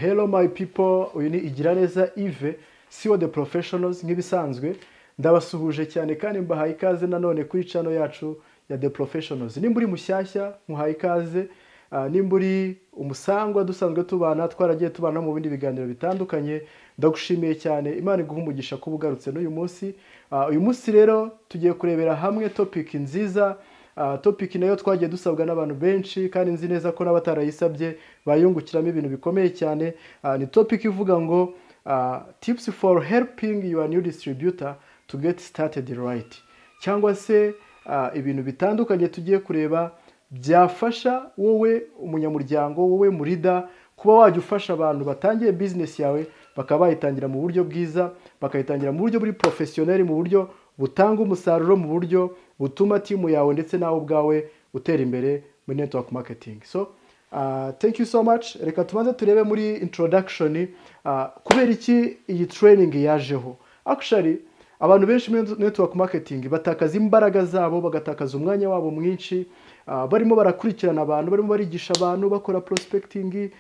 Hello my people, uyu ni Igiraneza Yves, CEO The Professionals. Nk'ibisanzwe ndabasuhuje cyane kandi mbahaye ikaze nanone kuri channel yacu ya The Professionals. Nimba uri mushyashya, nkuhaye ikaze. Nimba uri umusangwa dusanzwe tubana, twaragiye tubana mu bindi biganiro bitandukanye, ndagushimiye cyane. Imana iguha umugisha kuba ugarutse n'uyu munsi. Uyu munsi rero tugiye kurebera hamwe topic nziza, topic nayo twagiye dusabwa n'abantu benshi, kandi nzi neza ko n'abatarayisabye bayungukiramo ibintu bikomeye cyane. Ni topic ivuga ngo "Tips for helping your new distributor to get started right", cyangwa se ibintu bitandukanye tugiye kureba byafasha wowe umunyamuryango, wowe mu leader, kuba wajya ufasha abantu batangiye business yawe bakaba bayitangira mu buryo bwiza, bakayitangira mu buryo buri professionnel, mu buryo butanga umusaruro, mu buryo butuma team yawe ndetse nawe ubwawe utera imbere muri network marketing. So thank you so much. Reka tubanze turebe muri introduction kubera iki iyi training yajeho. Actually, abantu benshi muri network marketing batakaza imbaraga zabo, bagatakaza umwanya wabo mwinshi, barimo barakurikirana abantu, barimo barigisha abantu, bakora prospecting,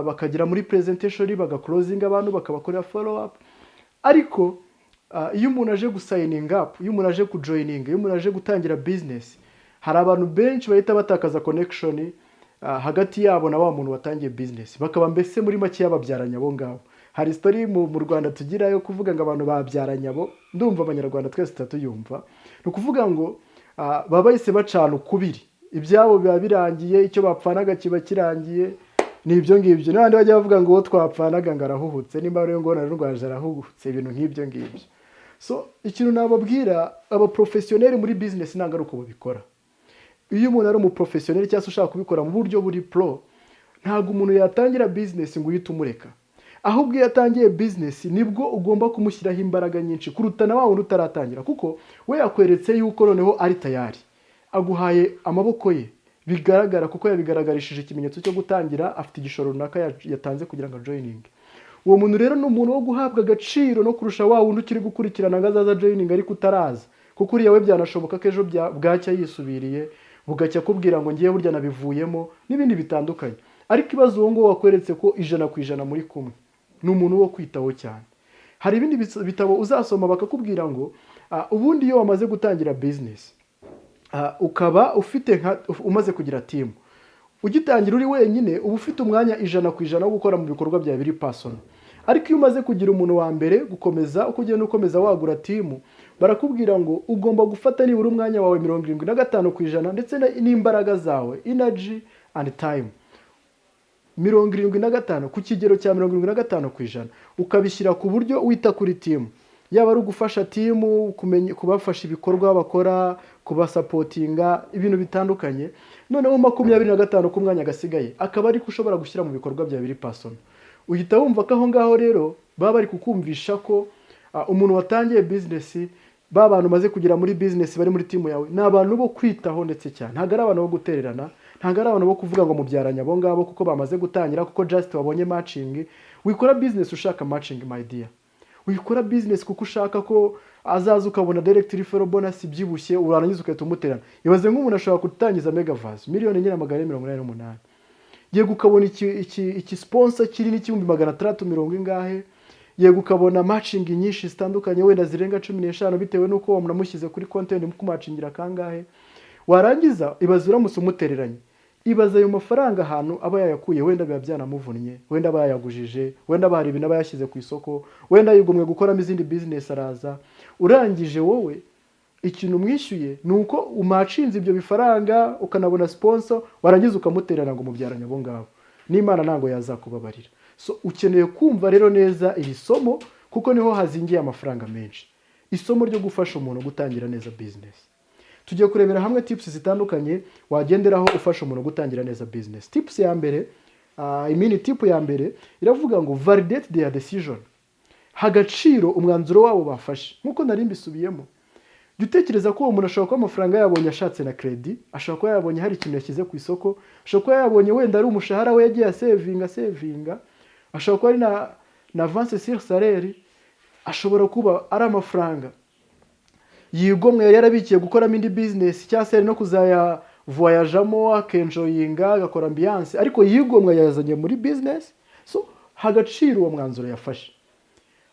bakagera muri presentation, bagaclosinga abantu, bakabakorera follow up. Ariko iyo umuntu aje gusigninga up, iyo umuntu aje kujoininga, iyo umuntu aje gutangira business, hari abantu benshi bahita batakaza connection hagati yabo na wa muntu watangiye business, bakaba mbese muri make babyaranye abo ngabo. Hari story mu Rwanda tugira yo kuvuga ngo abantu babyaranye abo. Ndumva Abanyarwanda twese tutatuyumva. Ni ukuvuga ngo baba bahise bacana ukubiri, ibyabo biba birangiye, icyo bapfanaga kiba kirangiye. Ni ibyo ngibyo n'abandi bajya bavuga ngo uwo twapfanaga ngo arahuhutse, nimba rero ngo narurwaje arahuhutse, ibintu nk'ibyo ngibyo. So ikintu nababwira, abaprofessionnel muri business ntabwo ari uko babikora. Iyo umuntu ari umuprofessionnel cyangwa se ushaka kubikora mu buryo buri pro, ntabwo umuntu yatangira business ngo uhite umureka. Ahubwo iyo atangiye business nibwo ugomba kumushyiraho imbaraga nyinshi kuruta na wa wundi utaratangira, kuko we yakweretse yuko noneho ari tayari, aguhaye amaboko ye bigaragara, kuko yabigaragarishije ikimenyetso cyo gutangira, afite igishoro runaka yatanze kugira ngo ajoininge. Uwo muntu rero ni umuntu wo guhabwa agaciro no kurusha wa wundi ukiri gukurikirana ngo azaza joining ariko utaraza, kuko uriya we byanashoboka ko ejo bwacya yisubiriye, bugacya akubwira ngo ngiye burya nabivuyemo n'ibindi bitandukanye. Ariko ibaze uwo nguwo wakweretse ko 100% muri kumwe, ni umuntu wo kwitaho cyane. Hari ibindi bitabo uzasoma bakakubwira ngo ubundi iyo wamaze gutangira business, ukaba ufite nka umaze kugira team, ugitangira uri wenyine uba ufite umwanya 100% wo gukora mu bikorwa byawe biri personal. Ariko iyo umaze kugira umuntu wa mbere, gukomeza uko ugenda ukomeza wagura team, barakubwira ngo ugomba gufata nibura umwanya wawe 75% ndetse n'imbaraga zawe, energy and time, 75, ku kigero cya 75%, ukabishyira ku buryo wita kuri team, yaba ari ugufasha team kumenya, kubafasha ibikorwa bakora, kubasupportinga, ibintu bitandukanye. Noneho 25 k'umwanya gasigaye akaba ariko ushobora gushyira mu bikorwa byawe biri personal. Uhita wumva ko aho ngaho rero baba bari kukumvisha ko umuntu watangiye business, ba bantu umaze kugera muri business bari muri team yawe, ni abantu bo kwitaho ndetse cyane. Ntabwo ari abantu bo gutererana, ntabwo ari abantu bo kuvuga ngo mubyaranye abo ngabo kuko bamaze gutangira, kuko just wabonye matching. Wikora business ushaka matching, my dear. Wikora business kuko ushaka ko azaza ukabona direct referral bonus ibyibushye, urangiza ugahita umuterana. Ibaze nk'umuntu ashobora gutangiza Megaverse 4,488,000, yego ukabona iki sponsor kiri n'igihumbi magana atandatu mirongo ingahe, yego ukabona matching nyinshi zitandukanye, wenda zirenga 15, bitewe n'uko wamushyize kuri content mukumatchingira kangahe. Warangiza ibaze uramutse umutereranye. Ibaze ayo mafaranga ahantu aba yayakuye. Wenda biba byanamuvunnye, wenda aba yayagujije, wenda aba hari ibintu aba yashyize ku isoko, wenda yigomwe gukoramo izindi business, araza urangije wowe ikintu umwishyuye ni uko umatchinze ibyo bifaranga, ukanabona sponsor, warangiza ukamuterana ngo mubyaranye abo ngabo. N'Imana ntabwo yazakubabarira. So ukeneye kumva rero neza iri somo, kuko niho hazingiye amafaranga menshi, isomo ryo gufasha umuntu gutangira neza business. Tugiye kurebera hamwe tips zitandukanye wagenderaho ufasha umuntu gutangira neza business. Tips ya mbere, I mean tip ya mbere iravuga ngo "Validate their decision", ha agaciro umwanzuro wabo bafashe. Nk'uko nari mbisubiyemo, jya utekereza ko uwo muntu ashobora kuba amafaranga yabonye ashatse na crédit, ashobora kuba yabonye hari ikintu yashyize ku isoko, ashobora kuba yabonye wenda ari umushahara we yagiye asavinga asavinga, ashobora kuba ari na avance sur salaire, ashobora kuba ari amafaranga yigomwe yari yarabikiye gukoramo indi business, cyangwa se no kuzayavoyajamo, akenjoyinga, agakora ambiance, ariko yigomwe yayazanye muri business. So Ha agaciro uwo mwanzuro yafashe.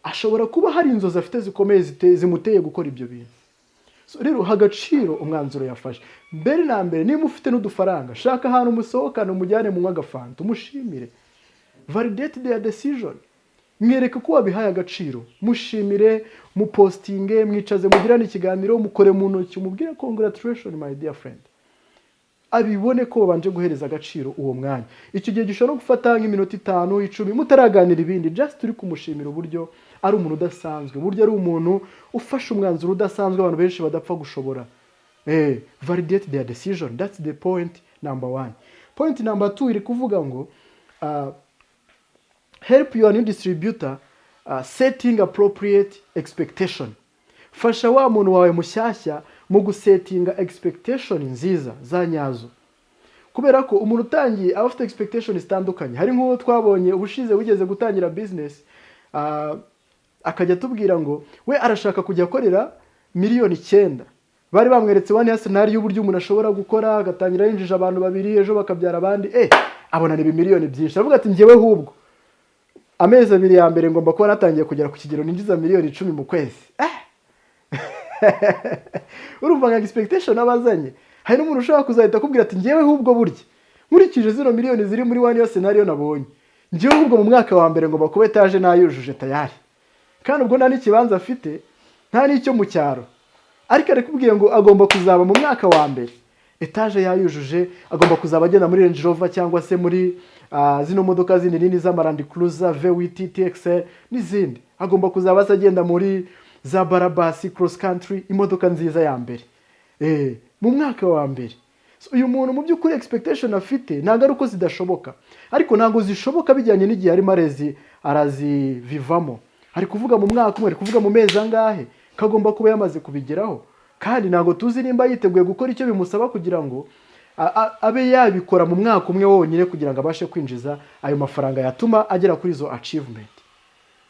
Ashobora kuba hari inzozi afite zikomeye zimuteye gukora ibyo bintu. So, rero ha agaciro umwanzuro yafashe. Mbere na mbere, niba ufite n'udufaranga, shaka ahantu umusohokane, umujyane munywa agafanta, umushimire. Validate their decision. Mwereke ko wabihaye agaciro, mushimire, mupostinge, mwicaze, mugirane ikiganiro, mukore mu ntoki, umubwire "Congratulation, my dear friend." Abibone ko babanje guhereza agaciro uwo mwanya. Icyo gihe gishobora no gufata nk'iminota 5, 10, mutaraganira ibindi, just uri kumushimira uburyo ari umuntu udasanzwe, uburyo ari umuntu ufashe umwanzuro udasanzwe abantu benshi badapfa gushobora. Validate their decision, that's the point number one. Point number two iri kuvuga ngo help your new distributor setting appropriate expectation. Fasha wa muntu wawe mushyashya mu gusettinga expectation nziza za nyazo, kubera ko umuntu utangiye aba afite expectation zitandukanye. Hari nk'uwo twabonye ubushize wigeze gutangira business, akajya atubwira ngo we arashaka kujya akorera miliyoni 9. Bari bamweretse one year scenario y'uburyo umuntu ashobora gukora, agatangira yinjije abantu babiri, ejo bakabyara abandi, abona ni ibimiliyoni byinshi. Aravuga ati: "Njyewe hubwo amezi 2 ya mbere ngomba kuba natangiye kugera ku kigero ninjiza miliyoni 10 mu kwezi." Urumva nka expectation aba azanye. Hari n'umuntu ushobora kuzahita akubwira ati: "Njyewe hubwo burya nkurikije zino miliyoni ziri muri one year scenario nabonye, njyewe hubwo mu mwaka wa mbere ngomba kuba etaje nayujuje tayari." Kandi ubwo nta n'ikibanza afite, nta n'icyo mu cyaro, ariko arakubwiye ngo agomba kuzaba mu mwaka wa mbere etaje yayujuje, agomba kuzaba agenda muri Range Rover cyangwa se muri zino modoka zindi nini z'ama Land Cruiser V8 TXL n'izindi, agomba kuzaba asa agenda muri za Brabus Cross Country, imodoka nziza ya mbere mu mwaka wa mbere. So, uyu muntu mu by'ukuri expectation afite ntabwo ari uko zidashoboka, ariko ntabwo zishoboka bijyanye n'igihe arimo arazivivamo. Ari kuvuga mu mwaka umwe, ari kuvuga mu mezi angahe ko agomba kuba yamaze kubigeraho, kandi ntabwo tuzi nimba yiteguye gukora icyo bimusaba kugira ngo abe yabikora mu mwaka umwe wonyine, kugira ngo abashe kwinjiza ayo mafaranga yatuma agera kuri izo achievement.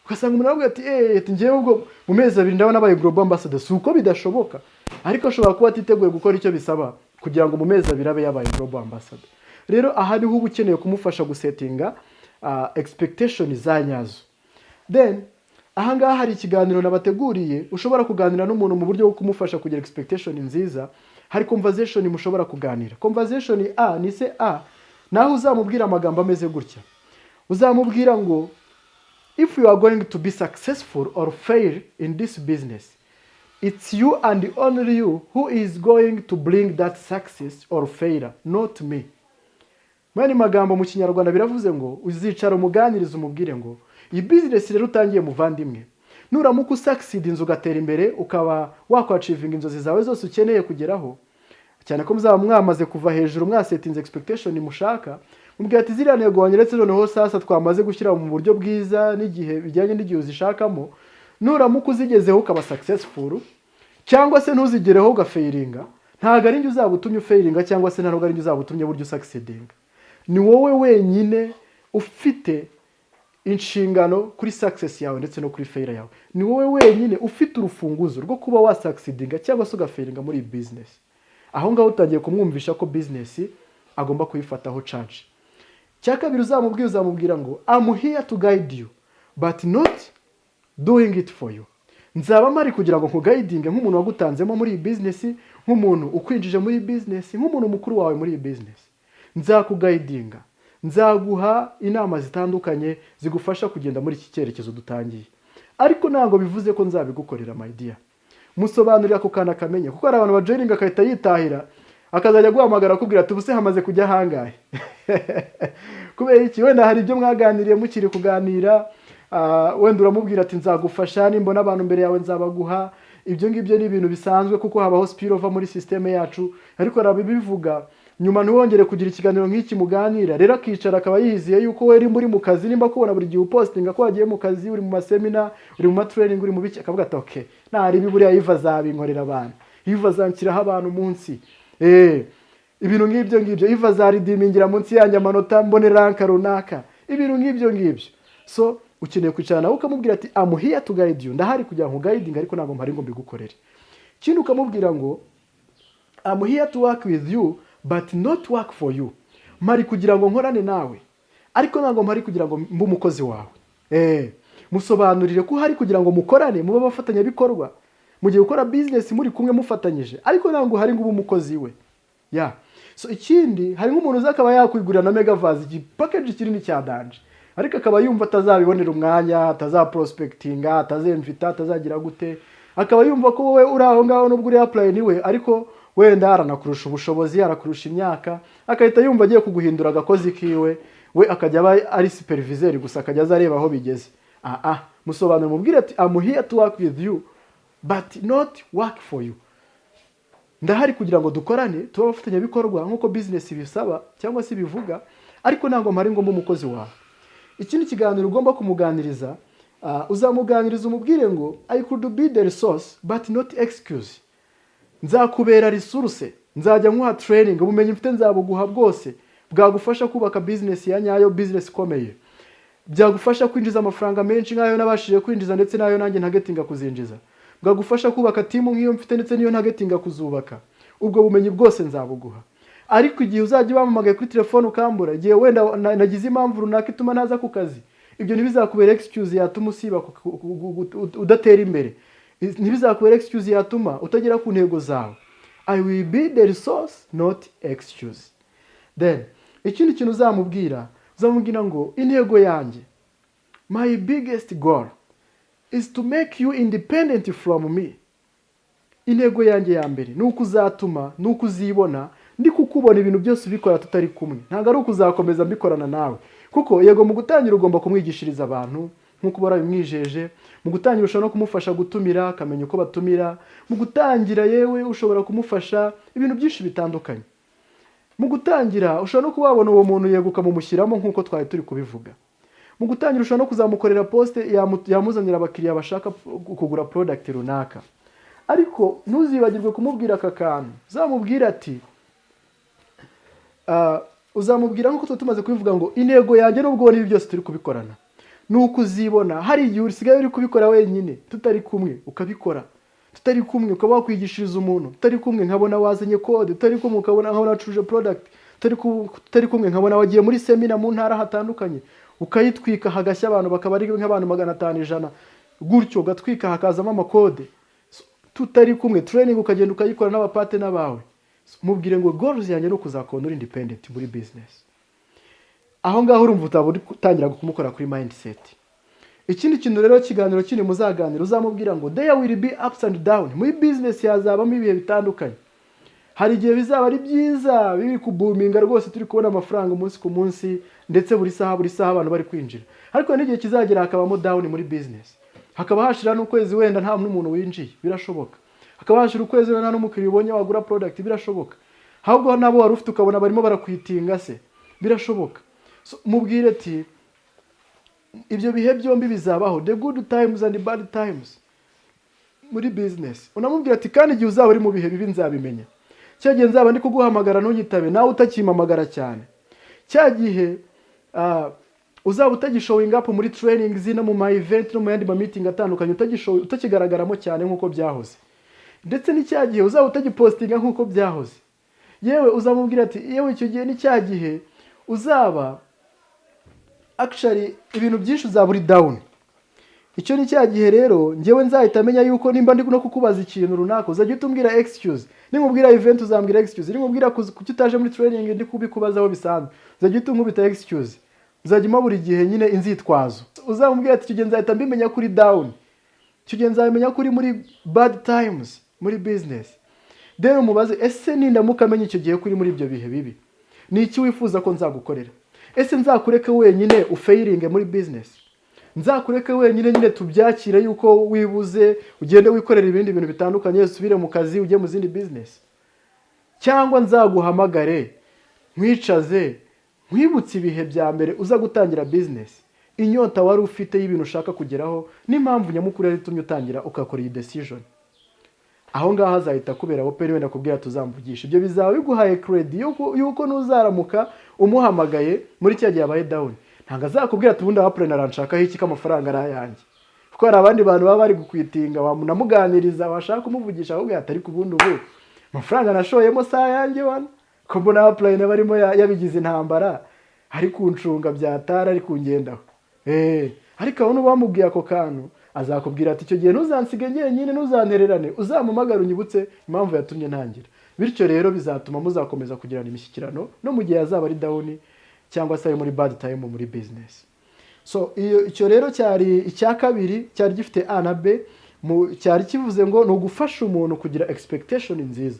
Ugasanga umuntu aravuga ati: "Ati njyewe ubwo mu mezi 2 ndabona abaye global ambassador." Si uko bidashoboka, ariko ashobora kuba atiteguye gukora icyo bisaba kugira ngo mu mezi 2 abe yabaye global ambassador. Rero aha niho uba ukeneye kumufasha gusettinga expectation za nyazo. Then ahangaha hari ikiganiro nabateguriye ushobora kuganira n'umuntu mu buryo bwo kumufasha kugira expectation nziza. Hari conversation mushobora kuganira. Conversation A ni se A, naho uzamubwira amagambo ameze gutya. Uzamubwira ngo: "If you are going to be successful or fail in this business, it's you and only you who is going to bring that success or failure, not me." Mu yandi magambo, mu Kinyarwanda biravuze ngo uzicara umuganiriza, umubwire ngo: "Iyi business rero utangiye, muvandimwe, nuramuka usucceedinze, ugatera imbere, ukaba wakwachievinga inzozi zawe zose ukeneye kugeraho," cyane ko muzaba mwamaze kuva hejuru, mwasettinze expectation mushaka, mubwira ati: "Ziriya ntego wanyeretse, noneho sasa twamaze gushyira mu buryo bwiza n'igihe bijyanye n'igihe uzishakamo, nuramuka uzigezeho ukaba successful, cyangwa se ntuzigereho ugafailinga, ntabwo ari njye uzaba utumye ufailinga, cyangwa se ntabwo ari njye uzaba utumye buryo usucceedinga. Ni wowe wenyine ufite inshingano kuri success yawe ndetse no kuri failure yawe. Ni wowe wenyine ufite urufunguzo rwo kuba wasucceedinga cyangwa se ugafailinga muri iyi business." Aho ngaho utangiye kumwumvisha ko business agomba kuyifataho charge. Icya kabiri uzamubwira, uzamubwira ngo: "I'm here to guide you but not doing it for you." Nzaba mpari kugira ngo nkuguidinge nk'umuntu wagutanzemo muri iyi business, nk'umuntu ukwinjije muri iyi business, nk'umuntu mukuru wawe muri iyi business. Nzakuguidinga, nzaguha inama zitandukanye zigufasha kugenda muri iki cyerekezo dutangiye, ariko ntabwo bivuze ko nzabigukorera, my dear. Musobanurira ako kantu akamenya, kuko hari abantu bajoininga agahita yitahira, akazajya guhamagara akubwira ati: "Ubuse hamaze kujya ahangahe?" Kubera iki? Wenda hari ibyo mwaganiriye mukiri kuganira, wenda uramubwira ati: "Nzagufasha, nimbona abantu mbere yawe nzabaguha." Ibyo ngibyo ni ibintu bisanzwe kuko habaho spillover muri système yacu, ariko arabibivuga nyuma ntiwongere kugira ikiganiro nk'iki muganira. Rero akicara akaba yiziye yuko we uri mu kazi, nimba kubona buri gihe upostinga ko wagiye mu kazi, uri mu maseminar, uri mu matraining, uri mu biki, akavuga ati: "Okay, naribi buriya Yves azabinkorera abantu, Yves azanshyiraho abantu munsi, ibintu nk'ibyo ngibyo, Yves azaredeemingira munsi yanjye amanota, mbone rank runaka," ibintu nk'ibyo ngibyo. So ukeneye kwicarana nawe ukamubwira ati: "I'm here to guide you, ndahari kugira ngo guiding, ariko ntabwo mpari ngo mbigukorere." Ikindi ukamubwira ngo: "I'm here to work with you but not work for you." Mpari kugira ngo nkorane nawe, Ariko ntabwo mpari kugira ngo mbe umukozi wawe. Musobanurire ko uhari kugira ngo mukorane, mube abafatanyabikorwa mu gihe ukora business muri kumwe mufatanyije, ariko ntabwo uhari ngo ube umukozi we. Yeah, so ikindi, hari nk'umuntu uza akaba yakwigurira na megavazi, igipackage kinini cya danger, ariko akaba yumva atazabibonera umwanya, atazaprospectinga, atazemvita, atazagira gute, akaba yumva ko wowe uri aho ngaho nubwo uri upline we, ariko wenda aranakurusha ubushobozi, arakurusha imyaka, agahita yumva agiye kuguhindura agakozi kiwe, we akajya aba ari superviseur gusa, akajya aza areba aho bigeze. Ah, musobanura, mubwire ati: "I'm here to work with you but not work for you." Ndahari kugira ngo dukorane, tube abafatanyabikorwa nk'uko business bisaba cyangwa se bivuga, ariko ntabwo mpari ngo mbe umukozi wawe. Ikindi kiganiro ugomba kumuganiriza, uzamuganiriza umubwire ngo: "I could be the resource but not excuse." Nzakubera resource, nzajya nkuha training, ubumenyi mfite nzabuguha bwose bwagufasha kubaka business ya nyayo, business ikomeye, byagufasha kwinjiza amafaranga menshi nk'ayo nabashije kwinjiza ndetse n'ayo nanjye ntargetinga kuzinjiza, bwagufasha kubaka team nk'iyo mfite ndetse n'iyo ntargetinga kuzubaka. Ubwo bumenyi bwose nzabuguha, ariko igihe uzajya ubampamagaye kuri telefone ukambura, igihe wenda nagize impamvu runaka ituma ntaza ku kazi, ibyo ntibizakubera excuse yatuma usiba udatera imbere, ntibizakubera excuse yatuma utagera ku ntego zawe. I will be the resource, not excuse. Then ikindi kintu uzamubwira, uzamubwira ngo: "Intego yanjye, my biggest goal is to make you independent from me." Intego yanjye ya mbere ni ukuzatuma, ni ukuzibona ndi kukubona ibintu byose ubikora tutari kumwe, ntabwo ari ukuzakomeza mbikorana nawe. Kuko yego, mu gutangira ugomba kumwigishiriza abantu nk'uko uba warabimwijeje. Mu gutangira ushobora no kumufasha gutumira, akamenya uko batumira. Mu gutangira yewe ushobora kumufasha ibintu byinshi bitandukanye. Mu gutangira ushobora no kuba wabona uwo muntu, yego, ukamumushyiramo nk'uko twari turi kubivuga. Mu gutangira ushobora no kuzamukorera post yamuzanira abakiriya bashaka kugura product runaka. Ariko ntuzibagirwe kumubwira aka kantu. Uzamubwira ati, uzamubwira nk'uko tuba tumaze kubivuga ngo: "Intego yanjye, nubwo ibi byose turi kubikorana, ni ukuzibona hari igihe usigaye uri kubikora wenyine tutari kumwe, ukabikora tutari kumwe, ukaba wakwigishiriza umuntu tutari kumwe, nkabona wazanye code tutari kumwe, ukabona nkabona wacuruje product tutari kumwe, nkabona wagiye muri seminar mu ntara hatandukanye, ukayitwika hagashya, abantu bakaba ari nk'abantu 500, 100 gutyo, ugatwika hakazamo amacode. So, tutari kumwe, training ukagenda ukayikora n'abapartner bawe." So, mubwire ngo: "Goals yanjye ni ukuzakubona uri independent muri business." Aho ngaho urumva utaba uri gutangira kumukora kuri mindset. Ikindi kintu rero, ikiganiro kindi muzaganira, uzamubwira ngo: "There will be ups and down." Muri business hazabamo ibihe bitandukanye. Hari igihe bizaba ari byiza, biri kuboominga rwose, turi kubona amafaranga umunsi ku munsi, ndetse buri saha buri saha abantu bari kwinjira. Ariko hari n'igihe kizagera hakabamo down muri business, hakaba hashira n'ukwezi wenda nta n'umuntu winjiye, birashoboka. Hakaba hashira ukwezi wenda nta n'umukiriya ubonye wagura product, birashoboka. Ahubwo nabo wari ufite ukabona barimo baraquitinga se, birashoboka. So, mubwire ati: "Ibyo bihe byombi bizabaho, the good times and the bad times muri business." Unamubwira ati: "Kandi igihe uzaba uri mu bihe bibi nzabimenya. Cya gihe nzaba ndi kuguhamagara ntunyitabe, nawe utakimpamagara cyane, cya gihe uzaba utagishowinga up muri trainings no mu ma event no mu yandi ma meeting atandukanye, utakigaragaramo cyane nk'uko byahoze, ndetse n'icya gihe uzaba utagipostinga nk'uko byahoze." Yewe uzamubwira ati: "Yewe icyo gihe ni cya gihe uzaba actually ibintu byinshi uzaba uri down. Icyo ni cya gihe rero njyewe nzahita menya yuko nimba ndi no kukubaza ikintu runaka uzajya uhita umbwira excuse, ninkubwira event uzambwira excuse, ninkubwira kuki utaje muri training ndi kubikubazaho bisanzwe uzajya uhita unkubita excuse, uzajya umpa buri gihe nyine inzitwazo." Uzamubwira ati: "Icyo gihe nzahita mbimenya kuri down, icyo gihe nzabimenya kuri muri bad times muri business." Rero umubaze: "Ese nindamuka amenya icyo gihe kuri muri ibyo bihe bibi, ni iki wifuza ko nzagukorera? Ese nzakureke wenyine ufailinge muri business? Nzakureke wenyine nyine tubyakire yuko wibuze, ugende wikorera ibindi bintu bitandukanye, usubire mu kazi, ujye mu zindi business? Cyangwa nzaguhamagare, nkwicaze, nkwibutse ibihe bya mbere uza gutangira business, inyota wari ufite y'ibintu ushaka kugeraho n'impamvu nyamukuru yari itumye utangira ugakora iyi decision?" Aho ngaho azahita akubera open, wenda akubwira tuzamvugisha. Ibyo bizaba biguhaye credit yuko nuzaramuka umuhamagaye muri cya gihe abaye down, ntabwo azakubwira ati: "Ubundi upline aranshakaho iki ko amafaranga ari ayanjye?" Kuko hari abandi bantu baba bari guquitinga, wamunamuganiriza, washaka kumuvugisha akubwira ati: "Ariko ubundi ubu amafaranga nashoyemo si ayanjye wana, ko mbona upline barimo yabigize intambara?" Ari kuncunga byatara, ari kungendaho. Ariko aho nuba wamubwiye ako kantu, azakubwira ati: "Icyo gihe ntuzansige njyenyine, ntuzantererane, uzampamagare unyibutse impamvu yatumye ntangira." Bityo rero bizatuma muzakomeza kugirana imishyikirano no mu gihe azaba ari down cyangwa se ari muri bad time muri business. So iyo icyo rero cyari icya kabiri, cyari gifite A na B. Cyari kivuze ngo ni ugufasha umuntu kugira expectation nziza,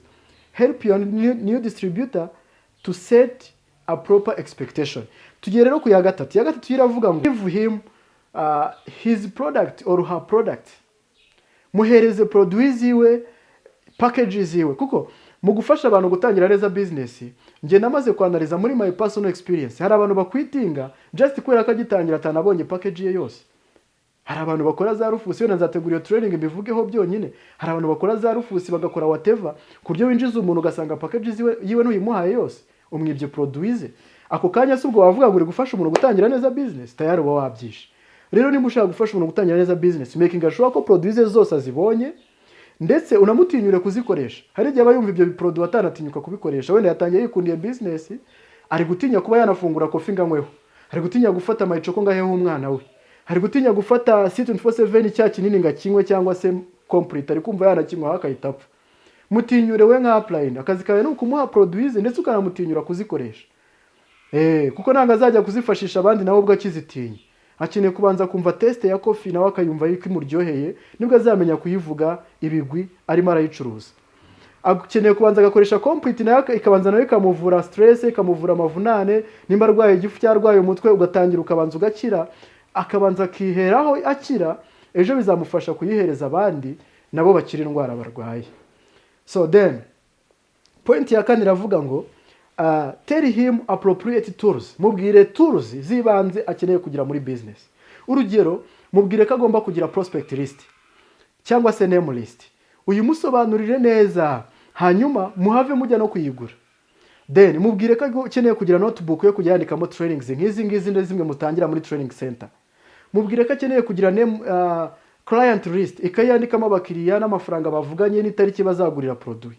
help your new distributor to set a proper expectation. Tugiye rero ku ya gatatu. Iya gatatu yo iravuga ngo give him his product or her product, muhereze produit ziwe, package ziwe. Kuko mu gufasha abantu gutangira neza business, njye namaze kwanalyza muri my personal experience, hari abantu baquittinga just kubera ko agitangira atanabonye package ye yose. Hari abantu bakora za rufusi, wenda nzategura iyo training mbivugeho byonyine. Hari abantu bakora za rufusi, bagakora whatever, ku buryo winjiza umuntu ugasanga package ziwe yiwe ntuyimuhaye yose, umwibye produit ze ako kanya. Si ubwo wavuga ngo uri gufasha umuntu gutangira neza business? Tayari uba wabyishe. Rero niba ushaka gufasha umuntu gutangira neza business, making sure ko produit ze zose azibonye, ndetse unamutinyure kuzikoresha. Hari igihe aba yumva ibyo biproduit atanatinyuka kubikoresha. Wenda yatangiye yikundiye business, ari gutinya kuba yanafungura coffee ngo anyweho, ari gutinya gufata mayicoco ngo aheho umwana we, ari gutinya gufata C24/7 cya kinini ngo akinywe, cyangwa se complete, ari kumva yanakinywaho akahita apfa. Mutinyure we nka upline, akazi kawe ni ukumuha produit ze, ndetse ukanamutinyura kuzikoresha. Kuko ntabwo azajya kuzifashisha abandi nawe ubwo akizitinya. Akeneye kubanza kumva taste ya coffee, nawe akayumva yuko imuryoheye, nibwo azamenya kuyivuga ibigwi arimo arayicuruza. Akeneye kubanza agakoresha complete, nayo ikabanza nayo ikamuvura stress, ikamuvura amavunane, nimba arwaye igifu cyangwa arwaye umutwe, ugatangira ukabanza ugakira, akabanza akiheraho akira, ejo bizamufasha kuyihereza abandi nabo bakira indwara barwaye. So then point ya kane iravuga ngo tell him appropriate tools, mubwire tools z'ibanze akeneye kugira muri business. Urugero, mubwire ko agomba kugira prospect list cyangwa se name list, uyimusobanurire neza, hanyuma muhave mujya no kuyigura. Then mubwire ko ukeneye kugira notebook yo kujya yandikamo trainings nk'izi ngizi na zimwe mutangira muri training center. Mubwire ko akeneye kugira name, client list, ikayandikamo abakiriya n'amafaranga bavuganye n'itariki bazagurira produit.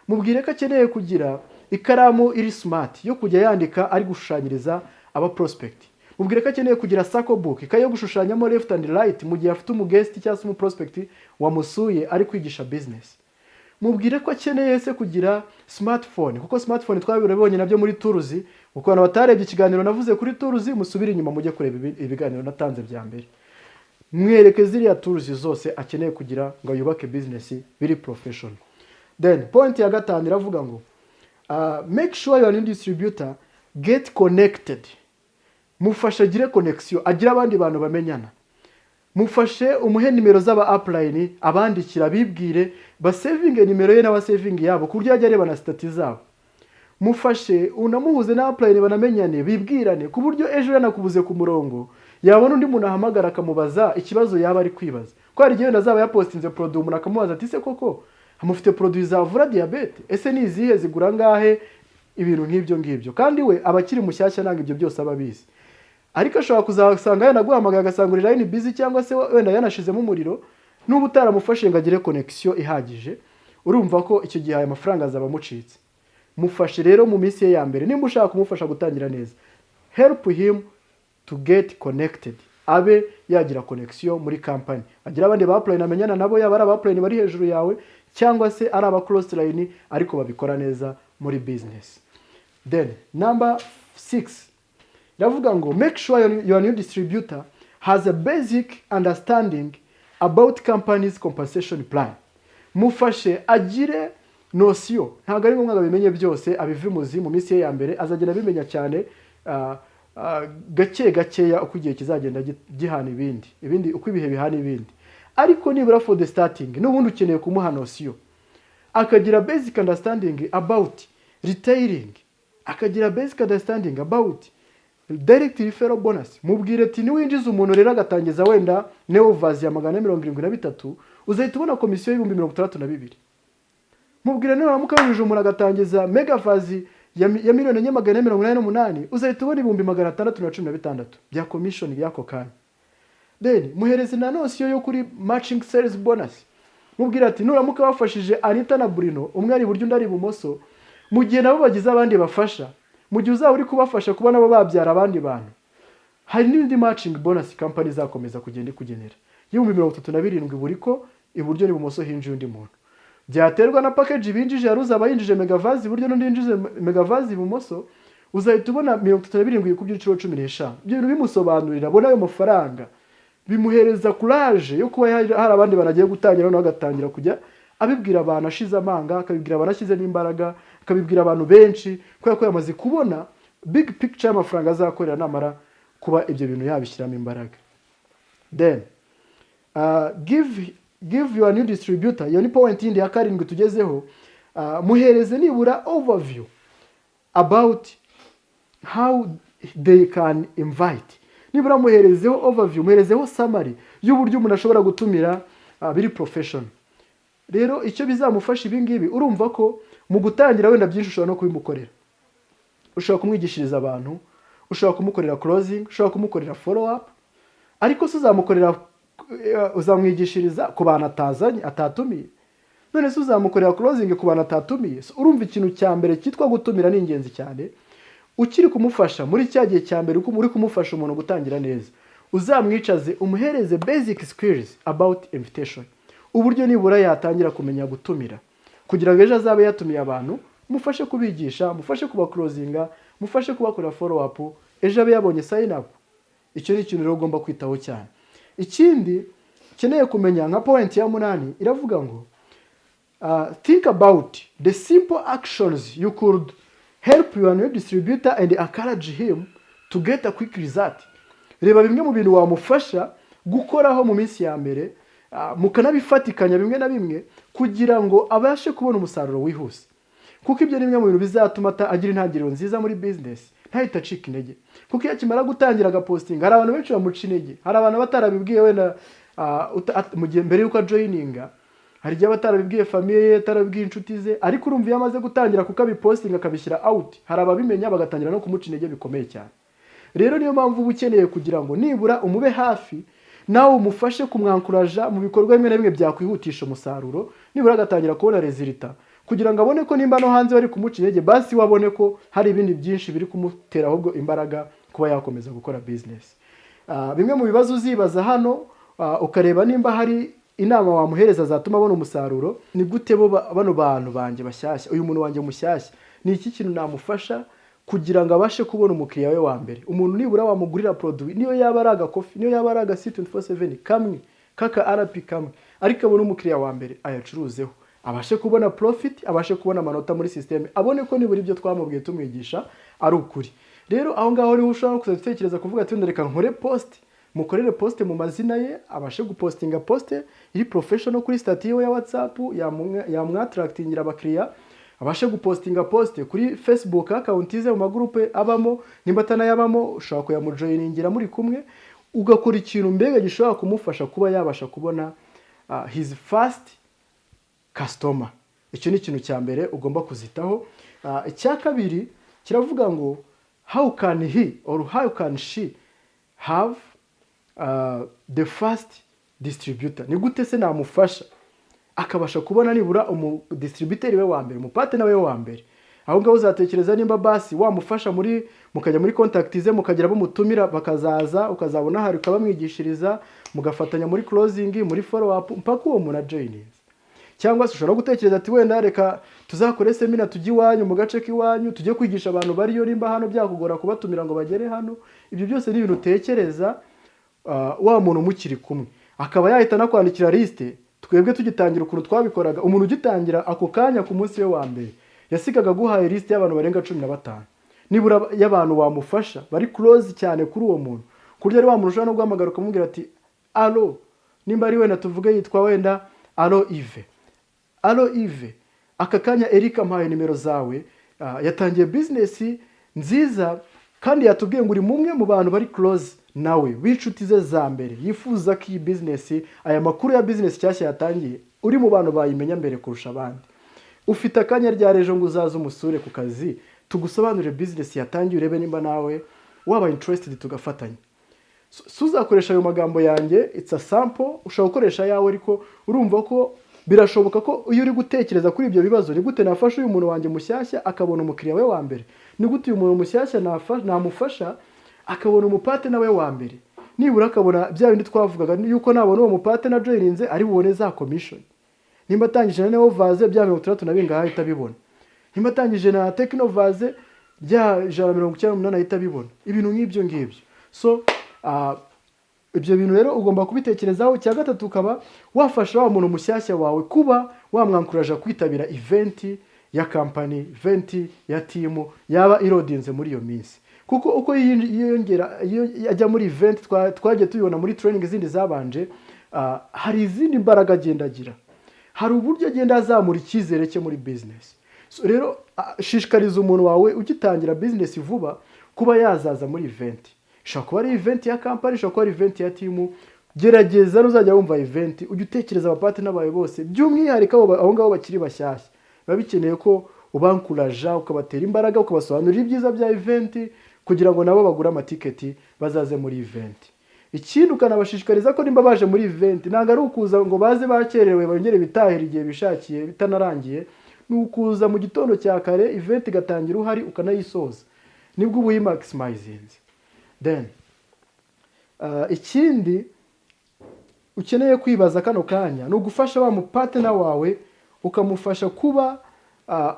Mubwire ko akeneye kugira ikaramu iri smart yo kujya yandika ari gushushanyiriza aba prospect. Mubwire ko akeneye kugira circle book, ikayi yo gushushanyamo left and right mu gihe afite umuguest cyangwa se umuprospect wamusuye ari kwigisha business. Mubwire ko akeneye se kugira smartphone, kuko smartphone twabibonye nabyo muri tools. Kuko abantu batarebye ikiganiro navuze kuri tools, musubire inyuma mujye kureba ibiganiro natanze bya mbere. Mwereke ziriya tools zose akeneye kugira ngo yubake business biri professional. Then point ya gatanu iravuga ngo make sure your new distributor get connected. Mufashe agire connection, agire abandi bantu bamenyana. Mufashe umuhe nimero z'aba upline, abandikira, bibwire basavinge nimero ye n'abasavinge yabo, ku buryo yajya areba na status zabo. Mufashe unamuhuze na upline, banamenyane, bibwirane, ku buryo ejo yanakubuze ku murongo yabona undi muntu ahamagara akamubaza ikibazo yaba ari kwibaza. Ko hari igihe wenda azaba yapostinze produit, umuntu akamubaza ati: "Ese koko mufite produit zavura diyabete? Ese ni izihe? Zigura angahe?" Ibintu nk'ibyo ngibyo. Kandi we aba akiri mushyashya, ntabwo ibyo byose aba abizi, ariko ashobora kuzasanga yanaguhamagaye agasanga uri line busy, cyangwa se wenda yanashizemo umuriro nuba utaramufashe ngo agire connection ihagije. Urumva ko icyo gihe aya mafaranga azaba amucitse. Mufashe rero mu minsi ye ya mbere, nimba ushaka kumufasha gutangira neza, help him to get connected, abe yagira connection muri company, agira abandi ba upline amenyana nabo, yaba ari aba upline bari hejuru yawe cyangwa se ari aba cross line ariko babikora neza muri business. Then number 6 iravuga ngo make sure your new distributor has a basic understanding about company's compensation plan. Mufashe agire notion. Ntabwo ari ngombwa ngo abimenye byose, abive imuzi mu minsi ye ya mbere. Azagenda abimenya cyane gake gakeya uko igihe kizagenda gihana ibindi, uko ibihe bihana ibindi. Ariko nibura for the starting, n'ubundi ukeneye kumuha notion, akagira basic understanding about retailing, akagira basic understanding about direct referral bonus. Mubwire ati: "Niwinjiza umuntu rero agatangiza wenda neovazi ya 473, uzahita ubona komisiyo y'62,000." Mubwire: "Nuramuka winjije umuntu agatangiza megavazi ya miliyoni 4 488, uzahita ubona 616,000 bya commission y'ako kanya." Then muhereze na notion yo kuri matching sales bonus. Mubwire ati: "Nuramuka wafashije Anita na Bruno, umwe ari iburyo undi ari ibumoso, mu gihe nabo bagize abandi bafasha, Mu gihe uzaba uri kubafasha kuba nabo babyara abandi bantu, hari n'indi matching bonus company izakomeza kugenda ikugenera y'37,000 buri ko iburyo n'ibumoso hinjiye undi muntu. Byaterwa na package binjije. Hari uzaba yinjije megavazi iburyo n'undi yinjije megavazi ibumoso, uzahita ubona 37 yikubye inshuro 15. Ibyo bintu bimusobanurira abona ayo mafaranga, bimuhereza courage yo kuba hari abandi bantu agiye gutangira, noneho agatangira kujya abibwira abantu ashize amanga, akabibwira abantu ashyizemo imbaraga, akabibwira abantu benshi, kubera ko yamaze kubona big picture y'amafaranga azakorera namara kuba ibyo bintu yabishyiramo imbaraga. Then give your new distributor, iyo ni point yindi ya karindwi tugezeho, muhereze nibura overview about how they can invite. Nibura muherezeho overview, muherezeho summary y'uburyo umuntu ashobora gutumira biri professional. Rero icyo bizamufasha ibi ngibi, urumva ko mu gutangira wenda byinshi ushobora no kubimukorera. Ushobora kumwigishiriza abantu, ushobora kumukorera closing, ushobora kumukorera follow up, ariko se uzamukorera, uzamwigishiriza ku bantu atazanye, atatumiye? None se uzamukorera closing ku bantu atatumiye? So, urumva ikintu cya mbere cyitwa gutumira ni ingenzi cyane. Ukiri kumufasha muri cya gihe cya mbere uri kumufasha umuntu gutangira neza, uzamwicaze umuhereze basic skills about invitation, uburyo nibura yatangira kumenya gutumira, kugira ngo ejo azabe yatumiye abantu, mufashe kubigisha, mufashe kubaclosinga, mufashe kubakorera follow up, ejo abe yabonye sign up. Icyo ni ikintu rero ugomba kwitaho cyane. Ikindi ukeneye kumenya nka point ya munani iravuga ngo think about the simple actions you could help your new distributor and encourage him to get a quick result. Reba bimwe mu bintu wamufasha gukoraho mu minsi ya mbere, mukanabifatikanya bimwe na bimwe kugira ngo abashe kubona umusaruro wihuse, kuko ibyo ni bimwe mu bintu bizatuma agira intangiriro nziza muri business, ntahite acika intege. Kuko iyo akimara gutangira agapostinga, hari abantu benshi bamuca intege. Hari abantu batarabibwiye wenda mu gihe mbere y'uko ajoininga, hari igihe aba atarabibwiye famille ye, atarabibwiye inshuti ze, ariko urumva iyo amaze gutangira kuko abipostinga akabishyira out, hari ababimenya bagatangira no kumuca intege bikomeye cyane. Rero niyo mpamvu uba ukeneye kugira ngo nibura umube hafi, nawe umufashe kumwencouragea mu bikorwa bimwe na bimwe byakwihutisha umusaruro, nibura agatangira kubona result, kugira ngo abone ko nimba no hanze bari kumuca intege, basi we abone ko hari ibindi byinshi biri kumutera ahubwo imbaraga kuba yakomeza gukora business. Bimwe mu bibazo uzibaza hano, ukareba nimba hari inama wamuhereza zatuma abona umusaruro: ni gute bo bano bantu banjye bashyashya, uyu muntu wanjye mushyashya, ni iki kintu namufasha kugira ngo abashe kubona umukiriya we wa mbere, umuntu nibura wamugurira produit, niyo yaba ari agakofi, niyo yaba ari aga C24/7 kamwe kaka RP kamwe, ariko abone umukiriya wa mbere ayacuruzeho, abashe kubona profit, abashe kubona amanota muri system, abone ko nibura ibyo twamubwiye tumwigisha ari ukuri. Rero aho ngaho niho ushobora kuza gutekereza kuvuga ati: "Wenda reka nkore post, mukorere post mu mazina ye, abashe gupostinga post iri professional kuri status yiwe ya WhatsApp, yamwattractingira abakiriya, abashe gupostinga post kuri Facebook account ze, mu magroupe abamo. Nimba atanayabamo, ushobora kuyamujoiningira muri kumwe, ugakora ikintu mbega gishobora kumufasha kuba yabasha kubona his first customer." Icyo ni ikintu cya mbere ugomba kuzitaho. Icya kabiri kiravuga ngo: how can he or how can she have the first distributor? Ni gute se namufasha akabasha kubona nibura umudistributeur we wa mbere, umupartner we wa mbere? Aho ngaho uzatekereza nimba basi wamufasha muri mukajya muri contact ze, mukagira abo mutumira bakazaza, ukazabona hari ukabamwigishiriza, mugafatanya muri closing, muri follow up, mpaka uwo muntu ajoininze. Cyangwa se ushobora gutekereza ati: "Wenda reka tuzakore seminar, tujye iwanyu mu gace k'iwanyu, tujye kwigisha abantu bariyo," nimba hano byakugora kubatumira ngo bagere hano. Ibyo byose ni ibintu utekereza wa muntu mukiri kumwe, akaba yahita anakwandikira liste. Twebwe tugitangira ukuntu twabikoraga, umuntu ugitangira ako kanya ku munsi we wa mbere yasigaga aguhaye liste y'abantu barenga 15 nibura, y'abantu wamufasha bari close cyane kuri uwo muntu, ku buryo ari wa muntu ushobora no guhamagara ukamubwira ati: "Allo," nimba ari wenda tuvuge yitwa wenda "Allo Yves, allo Yves, aka kanya Eric ampaye nimero zawe, yatangiye business nziza kandi yatubwiye ngo uri mumwe mu bantu bari close nawe w'inshuti ze za mbere, yifuza ko iyi business, aya makuru ya business nshyashya yatangiye, uri mu bantu bayimenya mbere kurusha abandi. Ufite akanya ryari ejo ngo uzaze umusure ku kazi, tugusobanurire business yatangiye, urebe nimba nawe waba interested tugafatanya?" So uzakoresha ayo magambo yanjye, it's a sample, ushobora gukoresha ayawe, ariko urumva ko birashoboka ko iyo uri gutekereza kuri ibyo bibazo: ni gute nafasha uyu muntu wanjye mushyashya akabona umukiriya we wa mbere? Ni gute uyu muntu mushyashya namufasha akabona umupartner we wa mbere, nibura akabona bya bindi twavugaga, yuko nabona uwo mupartner ajoininze ari bubone za commission? Nimba atangije na Neoverse, bya 60 na bingahe ahita abibona. Nimba atangije na Technoverse, bya 198 ahita abibona. Ibintu nk'ibyo ngibyo. So ibyo bintu rero ugomba kubitekerezaho. Icya gatatu, ukaba wafasha wa muntu mushyashya wawe kuba wamwencouragea kwitabira event ya company, event ya team yaba iloadinze muri iyo minsi, kuko uko yiyongera iyo ajya muri event, twagiye tubibona muri training zindi zabanje, hari izindi mbaraga agenda agira, hari uburyo agenda azamura icyizere cye muri business. So rero shishikariza umuntu wawe ugitangira business vuba kuba yazaza muri event. Ishobora kuba ari event ya company, ishobora kuba ari event ya team. Gerageza nuzajya wumva event, ujye utekereza abapartner bawe bose, by'umwihariko abo ngabo bakiri bashyashya. Biba bikeneye ko ubaencouragea, ukabatera imbaraga, ukabasobanurira ibyiza bya event kugira ngo nabo bagure amatiketi bazaze muri event. Ikindi, ukanabashishikariza ko nimba baje muri event, ntabwo ari ukuza ngo baze bakerewe bongere bitahira igihe bishakiye bitanarangiye. Ni ukuza mu gitondo cya kare, event igatangira uhari, ukanayisoza. Nibwo uba uyimaximizinze. Then ikindi ukeneye kwibaza kano kanya ni ugufasha wa mupartner wawe, ukamufasha kuba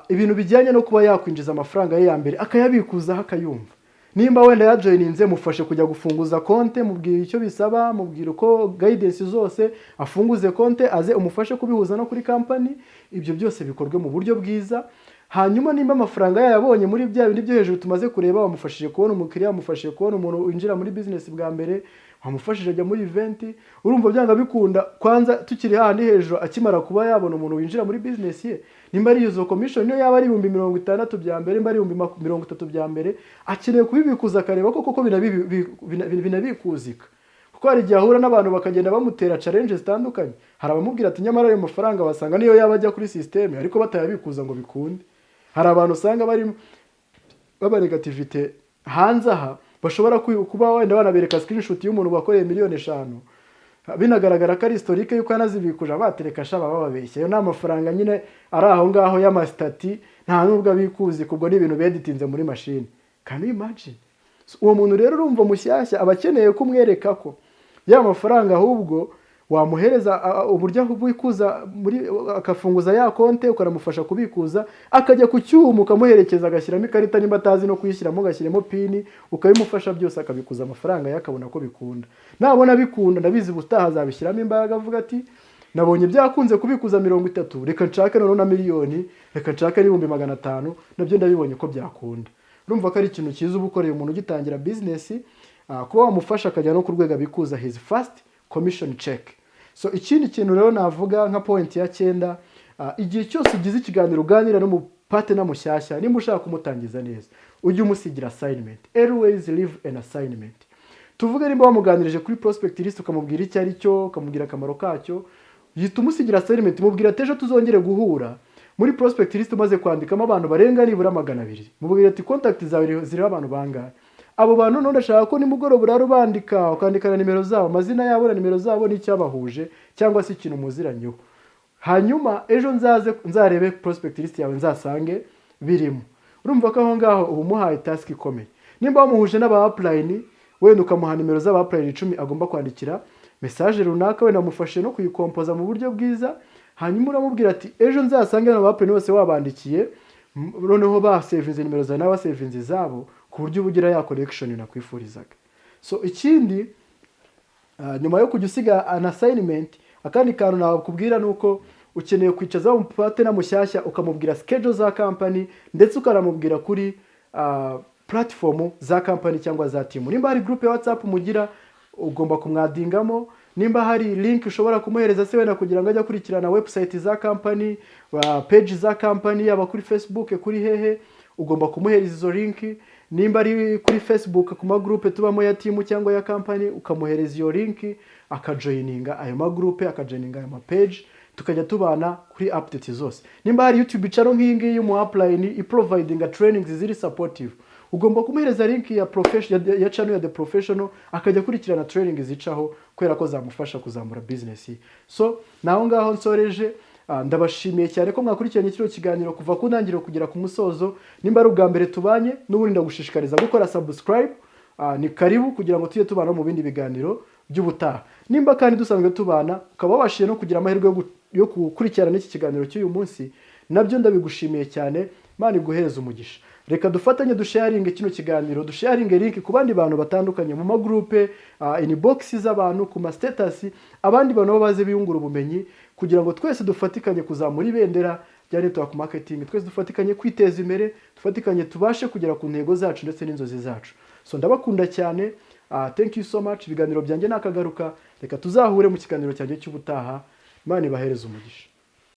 ibintu bijyanye no kuba yakwinjiza amafaranga ye ya mbere, akayabikuzaho, akayumva. Nimba wenda yajoininze, mufashe kujya gufunguza konte, mubwira icyo bisaba, mubwira uko guidance zose, afunguze konte, aze umufashe kubihuza no kuri company. Ibyo byose bikorwe mu buryo bwiza. Hanyuma nimba amafaranga yayabonye muri bya bindi byo hejuru tumaze kureba, wamufashije kubona umukiriya, wamufashije kubona umuntu winjira muri business bwa mbere, wamufashije ajya muri event, urumva byanga bikunda, kwanza tukiri hahandi hejuru, akimara kuba yabona umuntu winjira muri business ye, nimba ari izo commission, niyo yaba ari 60,000 bya mbere, nimba ari 30,000 bya mbere, akeneye kubibikuza, akareba ko koko binabikuzika. Kuko hari igihe ahura n'abantu bakagenda bamutera challenge zitandukanye. Hari abamubwira ati: "Nyamara ayo mafaranga wasanga niyo yaba ajya kuri système ariko batayabikuza ngo bikunde." Hari abantu usanga bari baba négativité hanze aha, bashobora kuba wenda banabereka screenshot y'umuntu wakoreye miliyoni 5, binagaragara ko ari historique y'uko yanazibikuje, batereka shaba bababeshya, ayo ni amafaranga nyine ari aho ngaho y'amastatus, nta nubwo abikuzi, kubwo ni ibintu beditinze muri mashini. Can you imagine? So, uwo muntu rero urumva mushyashya aba akeneye kumwereka ko ya mafaranga ahubwo wamuhereza uburyo bikuza muri, akafunguza ya konte, ukanamufasha kubikuza, akajya ku cyuma ukamuherekeza, agashyiramo ikarita, nimba atazi no kuyishyiramo agashyiramo PIN, ukabimufasha byose, akabikuza amafaranga ye, akabona ko bikunda. Nabona bikunda, ndabizi ubutaha azabishyiramo imbaraga, avuga ati: "Nabonye byakunze kubikuza 30, reka nshake noneho na miliyoni, reka nshake n'500,000, nabyo ndabibonye ko byakunda." Urumva ko ari ikintu cyiza uba ukoreye umuntu ugitangira business, kuba wamufasha akajya no ku rwego abikuza his first commission check. So ikindi kintu rero navuga nka point ya cyenda, igihe cyose ugize ikiganiro uganira n'umupartner mushyashya, nimba ushaka kumutangiza neza, ujye umusigira assignment. Always leave an assignment. Tuvuge nimba wamuganirije kuri prospect list, ukamubwira icyo ari cyo, ukamubwira akamaro kacyo, yita umusigira assignment. Mubwira ati: "Ejo tuzongere guhura muri prospect list umaze kwandikamo abantu barenga nibura 200." Mubwira ati: "Contact zawe ziriho abantu bangahe? Abo bantu none ndashaka ko nimugoroba urara ubandika, ukandika na nimero zabo, amazina yabo na nimero zabo n'icyabahuje cyangwa se ikintu muziranyeho. Hanyuma ejo nzaze nzarebe prospect list yawe, nzasange birimo." Urumva ko aho ngaho uba umuhaye task ikomeye. Nimba wamuhuje n'aba upline, wenda ukamuha nimero z'aba upline 10 agomba kwandikira message runaka, wenda amufashe no kuyicomposa mu buryo bwiza, hanyuma uramubwira ati: "Ejo nzasange aba upline bose wabandikiye, noneho basavinze nimero zawe n'abasavinze izabo, ku buryo uba ugira ya connection nakwifurizaga." So ikindi, nyuma yo kujya usiga an assignment, akandi kantu nakubwira ni uko ukeneye kwicaza umupartner mushyashya, ukamubwira schedule za company, ndetse ukanamubwira kuri platform za company cyangwa za team. Nimba hari group ya WhatsApp mugira, ugomba kumwaddingamo. Nimba hari link ushobora kumuhereza se wenda kugira ngo ajye akurikirana website za company, page za company, yaba kuri Facebook, kuri hehe, ugomba kumuhereza izo link. Nimba ari kuri Facebook, ku magroupe tubamo ya team cyangwa ya company, ukamuhereza iyo link, akajoininga ayo magroupe, akajoininga ayo mapage, tukajya tubana kuri update zose. Nimba hari YouTube channel nk'iyi ngiyi y'umu upline iprovidinga trainings ziri supportive, ugomba kumuhereza link ya profession ya channel ya The Professional, akajya akurikirana training zicaho, kubera ko zamufasha kuzamura business ye. So naho ngaho nsoreje. Ndabashimiye cyane ko mwakurikiranye kino kiganiro kuva ku ntangiriro kugera ku musozo. Nimba ari ubwa mbere tubanye, n'ubundi ndagushishikariza gukora subscribe. Ni karibu kugira ngo tujye tubana mu bindi biganiro by'ubutaha. Nimba kandi dusanzwe tubana, ukaba wabashije no kugira amahirwe yo gukurikirana iki kiganiro cy'uyu munsi, nabyo ndabigushimiye cyane. Imana iguhereze umugisha. Reka dufatanye dusharinge kino kiganiro, dusharinge link ku bandi bantu batandukanye, mu magurupe, inbox z'abantu, ku ma status, abandi bantu baze biyungura ubumenyi, kugira ngo twese dufatikanye kuzamura ibendera rya network marketing, twese dufatikanye kwiteza imbere, dufatikanye tubashe kugera ku ntego zacu ndetse n'inzozi zacu. So ndabakunda cyane. Thank you so much. Ibiganiro byanjye nakagaruka. Reka tuzahure mu kiganiro cyanjye cy'ubutaha. Imana ibahereze umugisha.